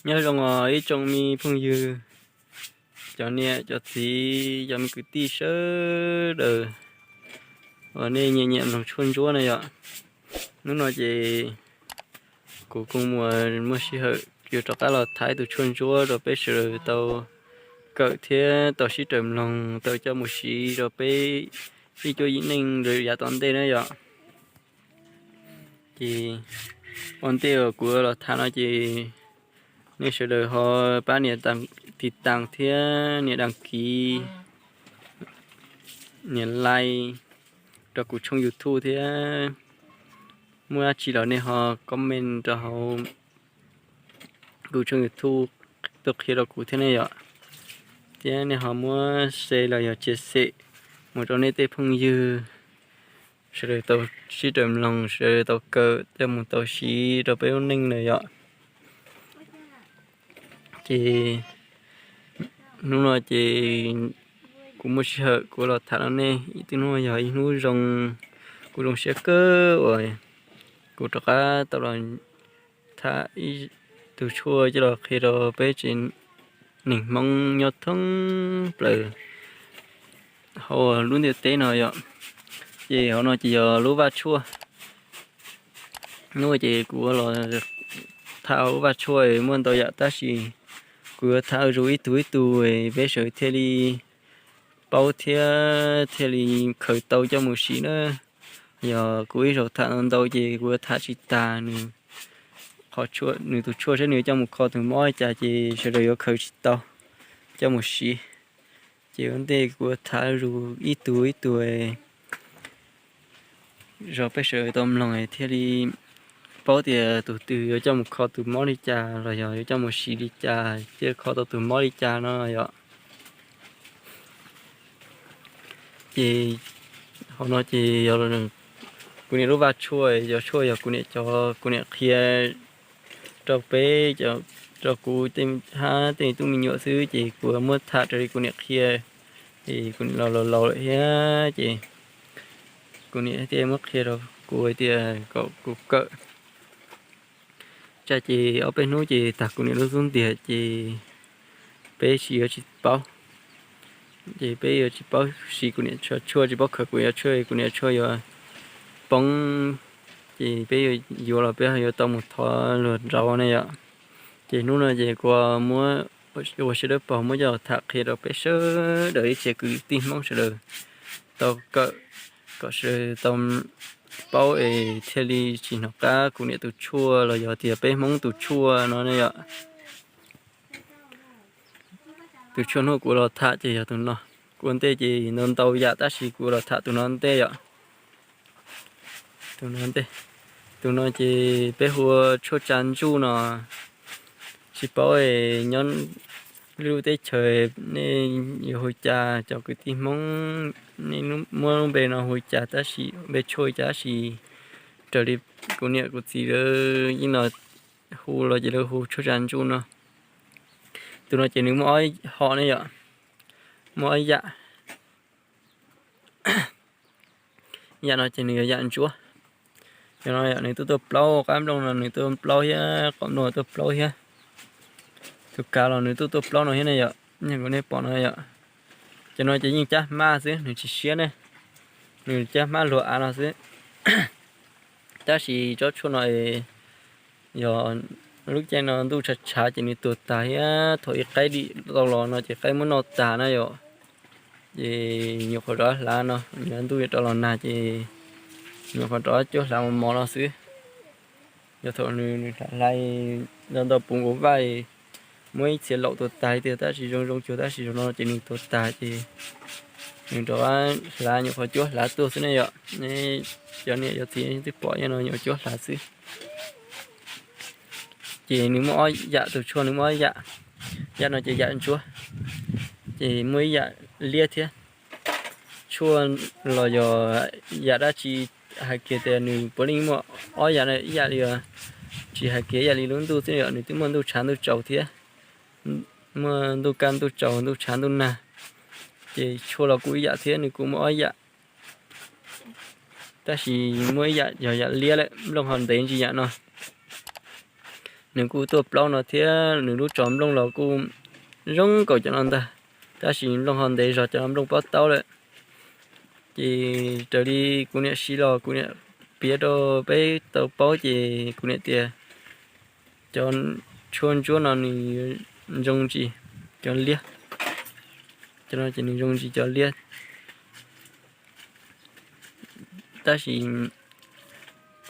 Nyob zoo os ib tsoom me phooj ywg, cov niam cov txiv, cov me kwv tij sawv daws uas nej nyiam nyiam mloog tshuaj ntsuab na yom. Hnub no ces kuv kuj muaj muaj sij hawm yuav rov qab los tham tus tshuaj ntsuab rau peb sawv daws tau kawm thiab tau sib raws mloog, tau coj mus siv rau peb ib cuab yim neej rau yav tom ntej na yom. Ces ua ntej uas kuv los tham no ces nej sawv daws ho pab nias tiv tas thiab nias đăng ký, nias like rau kuv tshooj YouTube thiab. Muaj dab tsi los nej ho comment rau hauv kuv tshooj YouTube tuaj qhia rau kuv thiab ne yom. Thiab nej ho muab share los yog chia sẻ mus rau nej tej phooj ywg, sawv daws tau sib raws mloog, sawv daws tau kawm coj mus tau siv rau peb lub neej na yom. Ces hnub no ces kuv muaj sij hawm kuv los tham rau nej ib tug hnub yog ib hnub zoo, kuv zoo siab kawg uas kuv rov qab tau los tham ib tug tshuaj coj los qhia rau peb tsev neeg Hmoob nyob thoob plaws hauv lub ntiaj teb no yom. Ces hauv no ces yog lub vaj tshuaj. Hnub no ces kuv los tham lub vaj tshuaj muaj ntau yam tab sis kuv yuav tham zuj zus ib tug ib tug peb sawv daws thiaj li paub thiab thiaj li khaws tau coj mus siv na. Yog kuv ib zaug tham ntau ntau ces kuv yuav tham tsis tag nws, qhov, nws tus tshuaj saib nws yuav coj mus kho tus mob li cas ces sawv daws yuav khaws tsis tau coj mus siv. Ces ua ntej kuv yuav tham zuj zus ib tug ib tug rau peb sawv daws tau mloog thiaj li paub tias tus twg yuav coj mus kho tus mob li cas los yog yuav coj mus siv li cas thiaj kho tau tus mob li cas no yom. Ces hauv no ces yog kuv niam lub vaj tshuaj, cov tshuaj yog kuv niam cov, kuv niam qhia rau peb, rau kuv hab tej tub me nyuam xwb ces kuv muab tham raws li kuv niam qhia. Ces kuv niam los laus laus lawm thiab ces kuv niam thiaj muab qhia rau kuv hais tias kom kuv kawm. Tsam ces ob peb hnub ces tag kuv niam lub xub ntiag ces peb tsis yuav tsis paub. Ces peb yuav tsis paub siv kuv niam tshuaj, tsis paub khaws kuv niam tshuaj, kuv niam tshuaj yuav poob. Ces peb yuav los peb yuav tau mus thov luag nraud ne yom. Ces hnub no ces kuv muab ua siab dawb paug muab coj los tham qhia rau peb sawv daws ib tsoom kwv tij Hmoob sawv daws tau kawm, kom sawv daws tau paub es thiaj li tsis hnov qab kuv niam tus tshuaj los yog tias peb Hmoob tus tshuaj no ne yom. Tus tshuaj hnub kuv los tham ces yog tus no. Kuv ua ntej ces ntau ntau yam tab sis kuv los tham tus no ntej yom. Tus no ntej, tus no ces peb hu ua tshuaj tsa ntsuj no. Tsis paub nyob lub teb chaws nej yuav hu cas, cov kwv tij Hmoob nej muab lub npe no hu cas tab sis npe tshuaj cas tab sis raws li kuv niam kuv txiv lawv yeej los hu los ces lawv hu tshuaj tsa ntsuj no. Tus no ces nws muaj ob hom ne yom, muaj ob yam. Yam no ces nws yog yam ntsuab. Yog no yom, nws tuaj tuaj plaub, qab nplooj no nws tuaj plaub thiab, qab nplooj tuaj plaub thiab. Tus kav los nws tuaj tuaj plaub no thiab ne yom, nyob kuv nej pom no yom. Ces no ces yeej cab hmab xwb, nws tsis siab ne, nws cab hmab luag av no xwb. Tab sis tsob tshuaj no yog lub caij no ntuj tshav tshav ces nws tuag tag thiab, thaum ib qaib dim tau los no ces qaib muab noj tag na yom. Ces nyuam qhuav rov hlav no, yog ntuj rov los nag ces nyuam qhuav rov cuab hlav mos mos no xwb. Yog thaum nws hlav ntau puv nkaus vaj, muab ib txhia laum tuag tag tiag tab sis zoo zoo cuag tab sis zaum no ces nws tuag tag ces nws rov hlav, nyuam qhuav cuab hlav tuaj xwb ne yom. Cov niam cov txiv twb pom no, nyuam cuab hlav xwb. Ces nws muaj ob yam, tus tshuaj nws muaj ob yam. Yam no ces yam ntsuab, ces muaj ib yam liab thiab. Tshuaj los yog yam dab tsi hais kiag tias nws puav leej muaj ob yam, ib yam li, tsis hais kiag ib yam li lub ntuj xwb yom, nws twb muaj ntuj tshav ntuj tsaus thiab, muaj ntuj kaj ntuj tsaus, ntuj tshav ntuj nag. Ces tshuaj los kuj ib yam thiab, nws kuj muaj ob yam. Tab sis muaj ib yam yog yam liab lawm, nplooj ho ntev ntsis yam no. nws kuj tuaj plaub no thiab nws lub tsob nplooj los kuj zoo nkaus cov no ntag, tab sis nplooj ho ntev zog cov nplooj pob taub lawm. Ces raws li kuv niam siv los kuv niam piav rau peb tau paub ces kuv niam tias cov tshuaj ntsuab no nws zoo ntsis cov liab, cov no ces nws zoo ntsis cov liab. Tab sis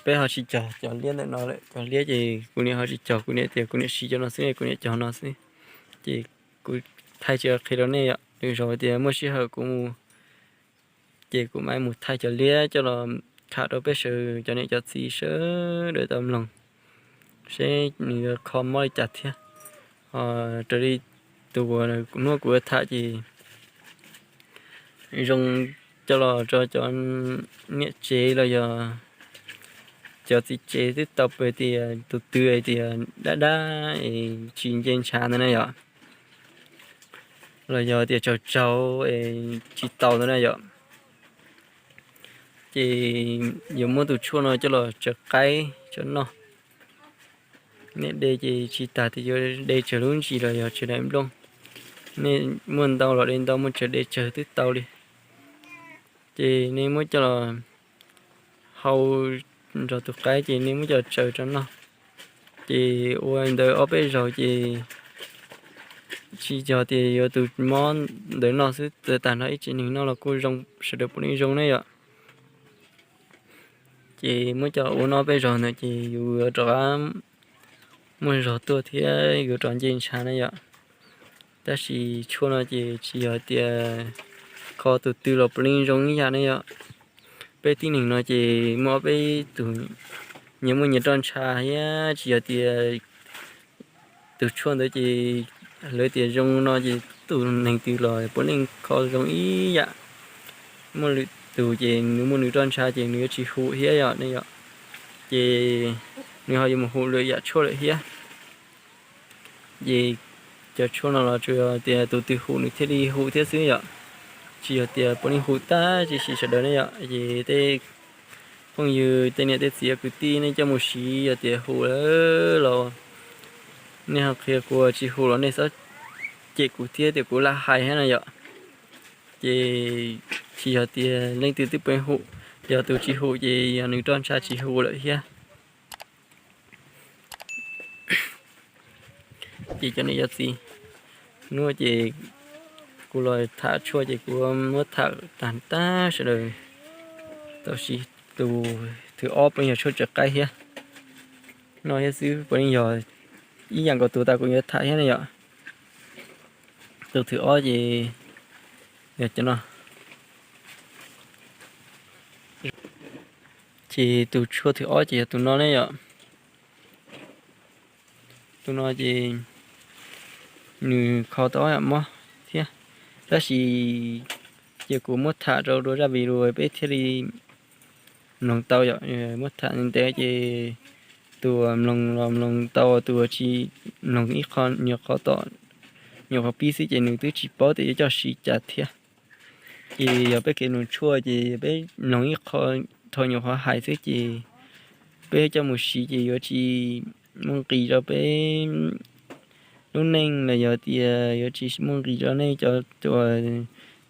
peb ho tsis cog cov liab ntawm no lawm, cov liab ces kuv niam ho tsis cog, kuv niam tias kuv niam siv cov no xwb, kuv niam cog no xwb. Ces kuv thaij tsis qhia rau nej yom, lwm zaus tias muaj sij hawm kuv mus ces kuv mam mus thaij cov liab coj los tham rau peb sawv cov niam cov txiv sawv daws tau mloog seb nws yuav kho mob li cas thiab. Ho raws li tus uas hnub kuv tham ces zoo coj los rau cov niam tsev los yog cov txiv tsev twb tau pw tias tus twg tias dab dab es tsis nce ntshav ntawd na yom, los yog tias tsaug tsaug es tsis tau ntawd na yom, ces yuav muab tus tshuaj no coj los tsaws qaib tsaws noj. Nej de ces tsis tas tias yuav de tsaws lub ntsis los yog tsaws daim nplooj. Nej muaj ntau los de ntau, muaj tsawg de tsawg twb tau li. Ces nej muab coj los hau nrog tus qaib ces nej muab coj los tsaws rau noj. Ces ua li ntawd ob peb zaug ces tsis yog tias yuav tus mob ntawd noj xwb, txawm tag nrho ib tsev neeg noj los kuj zoo, sawv daws puav leej zoo ne yom. Ces muab coj ua noj peb zaug ntawd ces yus yuav rov qab muaj zog tuaj thiab yuav rov nce ntshav na yom. Tab sis tshuaj no ces tsis yog tias kho tus twg los puav leej zoo ib yam ne yom. Peb tib neeg no ces muaj ob peb tug nyias muaj nyias roj ntsha thiab, tsis yog tias tus tshuaj ntawd ces lawv tias zoo no ces tus neeg twg los puav leej kho zoo ib yam. Muaj lwm tus ces nws muaj nws roj ntsha ces nws yuav tsis hum thiab yom ne yom. Ces nws ho yuav mus hum lwm yam tshuaj lawm thiab. Ces cov tshuaj no los tsuas yog tias tus twg hum nws thiaj li hum thiab xwb yom. Tsis yog tias puav leej hum tag tib si sawv daws ne yom. Ces tej phooj ywg tej niam tej txiv kwv tij nej coj mus siv yog tias hum lawm los nej ho qhia kuv, tsis hum los nej txhob cem kuv thiab tias kuv lam hais thiab na yom. Ces tsis yog tias leej twg twb puav leej hum, yog tus tsis hum ces yog nws roj ntsha tsis hum lawm thiab. Ces cov niam cov txiv, hnub no ces kuv los tham tshuaj ces kuv muab tham tag tag sawv daws tau siv. Tus thib ob puav leej yog tshuaj tsaws qaib thiab no thiab xwb, puav leej yog ib yam nkaus tus tas kuv yuav tham thiab ne yom. Tus thib ob ces yog cov no. Ces tus tshuaj thib ob ces yog tus no ne yom. Tus no ces nws kho tau ob yam mob thiab, tab sis cia kuv muab tham rau dua zaj video peb thiaj li mloog tau yom. Muab tham ntev ntev ces tus mloog los mloog tau, tus tsis mloog ib qho nyuam qhuav tom nyuam qhuav pib xwb ces nws twb tsis paub tias yuav coj siv cas thiab. Ces yog peb kev mloog tshuaj ces peb mloog ib qho dhau nyuam qhuav hais xwb ces peb coj mus siv ces yuav tsis muaj nqis rau peb lub neej los yog tias yuav tsis muaj nqis rau nej cov uas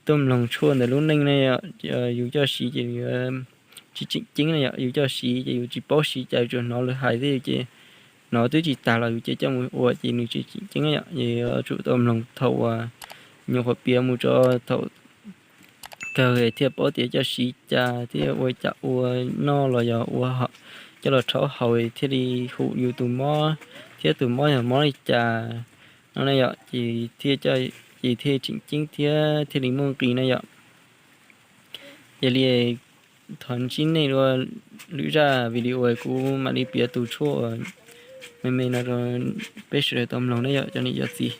tuaj mloog tshuaj ntawm lub neej ne. Yus coj siv ces yuav tsis tseem ceeb na yom, yus coj siv ces yus tsis paub siv cas, tsuas hnov lawv hais xwb ces hnov twb tsis tas los yus cia coj mus ua ces nws tsis tseem ceeb yom. Yuav tsum tau mloog thaum uas nyuam qhuav piav mus rau thaum kawg thiaj paub tias coj siv cas thiab ua cas ua noj los yog ua coj los rhaub haus thiaj li hum yus tus mob thiab tus mob yog mob li cas no ne yom. Ces thiaj, ces thiaj tseem ceeb thiab thiaj li muaj nqis na yom. Yog li thov ntsib nej dua lwm zaj video kuv mam li piav tus tshuaj me me no rau peb sawv daws tau mloog na yom cov niam cov txiv.